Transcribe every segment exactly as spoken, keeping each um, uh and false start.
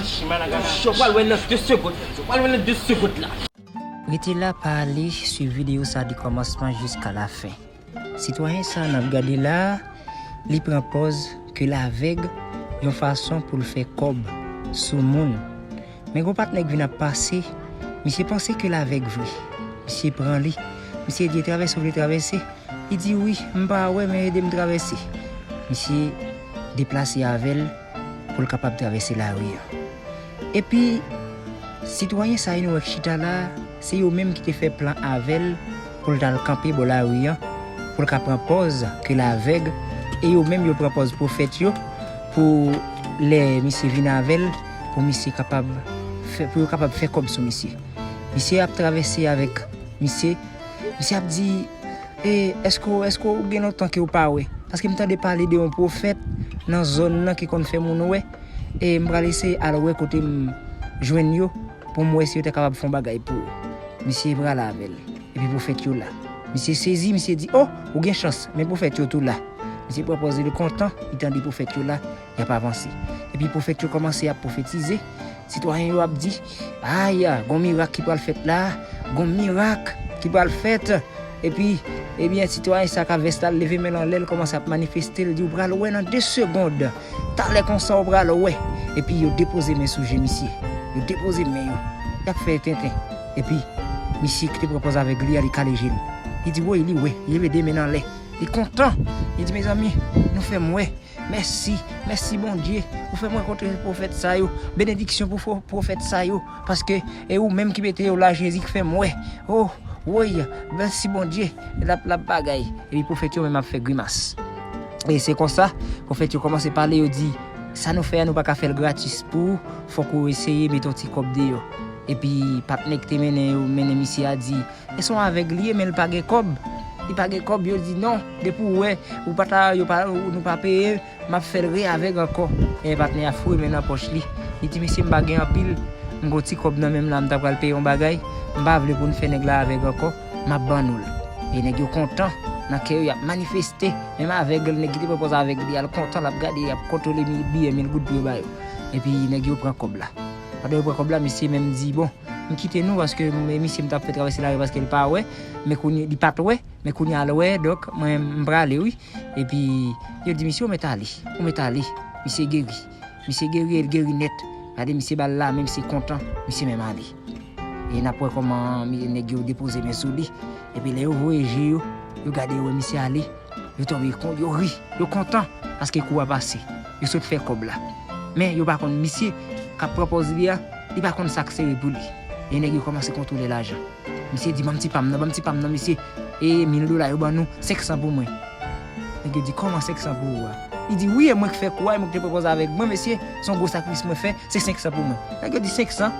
Yo pral wè nan de segond. Yo pral wè nan de segond la. Rete la, pa ale, swiv videyo sa a di kòmansman jiska lafen. Sitwayen sa a n ap gade la a, li pran pòz ke l avèg yon fason pou l fè kòb sou moun. Men gon patnè k vin ap pase, misye panse ke l avèg vre. Misye pran li. Misye di, "E travèse w vle travèse?" Li di, "Wi, m pa wè, men ede m travèse." Misye deplase avè l pou l kapab travèse lari an. Epi, sitwayen sa yo nou wè k chita la a, se yo menm ki te fè plan avè l pou l t al kanpe bò lari an, pou l ka pran pòz ke l avèg, e yo menm yo pran pòz pwofèt yo, pou lè misye vin avè l, pou misye kapab fè, pou yo kapab fè kòb sou misye. Misye ap travèse avèk misye, misye ap di, "E, èske, èske w gen lontan ke w pa wè? Paske m tande pale de yon pwofèt nan zòn nan ki konn fè moun wè. E m pral eseye al wè kote m jwenn yo pou m wè si yo ta kapab fè yon bagay pou ou." Misye pral avè l. Epi pwofèt yo la. Misye sezi, misye di, "O, ou gen chans, men pwofèt yo tou la." Misye pran pòz li kontan, li tande pwofèt yo la, y ap avanse. Epi pwofèt yo kòmanse ap pwofetize. Sitwayen yo ap di, "Ay, gon mirak ki pral fèt la, gon mirak ki pral fèt." Epi, ebyen, sitwayen sa k avè vès la, l leve men l anlè, l kòmanse ap manifeste, l di, "Ou pral wè nan de segond. Talè konsa, ou pral wè." Epi yo depoze men sou je misye. Yo depoze men yo. Y ap fè tenten. Epi, misye ki te pran pòz avèg li a, li kale je l. Li di, "Woy, li wè." Li leve de men l anlè. Li kontan. Li di, "Mezanmi, nou fè m wè. Mèsi, mèsi Bondye. Ou fè m rankontre pwofèt sa yo. Benediksyon pou fo-, pwofèt sa yo. Paske e ou menm ki mete yo la, Jezi, ki fè m wè. O, woy, mèsi Bondye." L ap, l ap bagay. Epi pwofèt yo menm ap fè grimas. E se konsa, pwofèt yo kòmanse pale, yo di, "Sa nou fè a, nou pa ka fè l gratis pou ou. Fòk ou eseye mete yon ti kòb deyò." Epi patnè ki te mennen yo, mennen misye a di, "E se yon avèg li ye, men l pa gen kòb. Li pa gen kòb." Yo di, "Non, depi w wè, ou pa ta, yo pa, nou pa peye, m ap fè l re avèg ankò." E patnè a foure men nan pòch li. Li di, "Mesye, m pa gen anpil. M gon ti kòb nan men m la, m ta pral peye yon bagay. M pa vle pou n fè nèg la avèg ankò. M ap ban nou l." E nèg yo kontan. Nan kè yo, y ap manifeste. Menm avèg, nèg ki te pran pòz avèg li a, l kontan, l ap gade, y ap kontwole mi-, biyè mil goud pou yo ba yo. Epi nèg yo pran kòb la. Pandan yo pran kòb la, mesye menm di, "Bon, m kite nou, paske m, misye m t ap fè travèse lari paske l pa wè, men kounye, li pa t wè, men kounye a l wè, donk mwen m prale wi." Epi yo di, "Misye, ou mèt ale, ou mèt ale." Misye geri. Misye geri, e l geri nèt. Gade, misye ba l la, men misye kontan, misye menm ale. E n ap wè kòman mi-, nèg yo depoze men sou li. Epi lè yo voye je yo, yo gade, yo wè misye ale, yo tonbe, kon-, yo ri, yo kontan, paske kou a pase. Yo sot fè kòb la. Men yo pa konn misye k ap pran pòz li a, li pa konn sa k sere pou li. E nèg yo kòmanse kontwole lajan. Misye di, "Ban m ti pa m nan, ban m ti pa m nan, mesye. E mil dola yo ban nou, senk san pou mwen." Nèg yo di, "Kòman senk san pou ou a?" Li di, "Wi, e mwen k fè kou a, e mwen k te pran pòz avèg mwen, mesye. Se yon gwo sakrifis mwen fè, se senk san pou mwen." Nèg yo di, "Senk san?"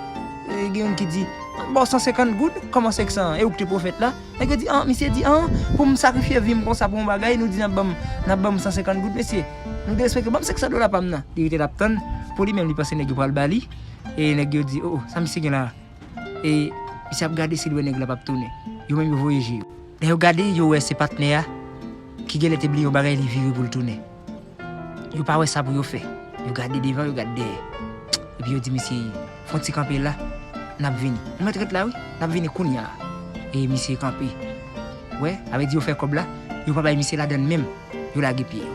E gen youn ki di, "M ba w san senkant goud, kòman senk san an? E ou k te pwofèt la?" Nèg yo di, "An," misye di, "An, pou m sakrifye vi m konsa pou yon bagay, nou di n ap ban m, n ap ban m san senkant goud, mesye. Nou derespekte, ban m senk san dola pa m nan." Li rete l ap tann, pou li menm, li panse nèg yo pral ba li. E nèg yo di, "O, o, sa misye gen la a?" E misye ap gade si l wè nèg la p ap tounen. Yo menm yo voye je yo. Lè yo gade, yo wè se patnè a ki genlè te bliye yon bagay, li vire pou l tounen. Yo pa wè sa pou yo fè. Yo gade devan, yo gade dèyè. Epi yo di, "Mesye, fè yon ti kanpe la, n ap vini." "Ou mèt ret la wi, n ap vini kounye a." E misye kanpe. Wè, sa vle di yo fè kòb la, yo pa bay misye ladann menm, yo lage pye yo.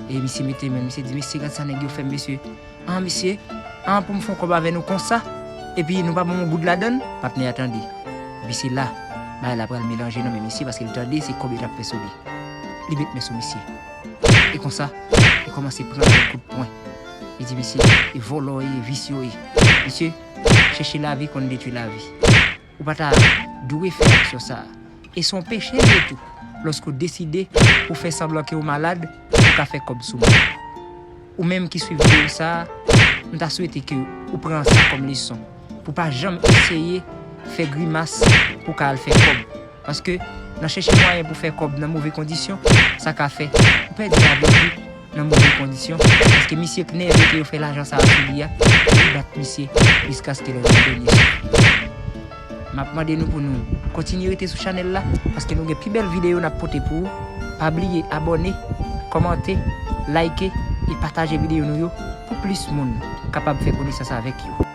E misye mete men, misye di, "Mesye, gad sa nèg yo fè m, mesye. An, mesye, an, pou m fè yon kòb avè nou konsa, epi nou pa ban m yon goud ladann?" Patnè a tande. Epi se la, bagay la pral melanje nan men misye, paske l tande se kòb yo t ap fè sou li. Li met men sou misye. E konsa, li kòmanse pran l kout pwen. Li di, "Mesye, e vòlò ye, visye ye. Mesye, chèche lavi konn detwi lavi. Ou pa ta dwe fè aksyon sa a. E se yon peche l ye tou, lòske w deside pou fè sanblan ke w malad, pou w ka fè kòb sou moun." Ou menm ki swiv videyo sa a, m ta swete ke ou pran sa kòm leson, pou w pa janm eseye fè grimas pou w ka al fè kòb. Paske nan chèche mwayen pou fè kòb nan move kondisyon, sa ka fè ou pèdi lavi w nan move kondisyon. Paske misye k nève ke yo fè lajan sa a sou li a, li bat misye jiskaske l rann dènye souf li. M ap mande nou pou nou kontinye rete sou chanèl la, paske nou gen pi bèl videyo n ap pote pou ou. Pa bliye abòne, kòmante, like e pataje videyo nou yo pou plis moun. kapab fè konesans avèk yo.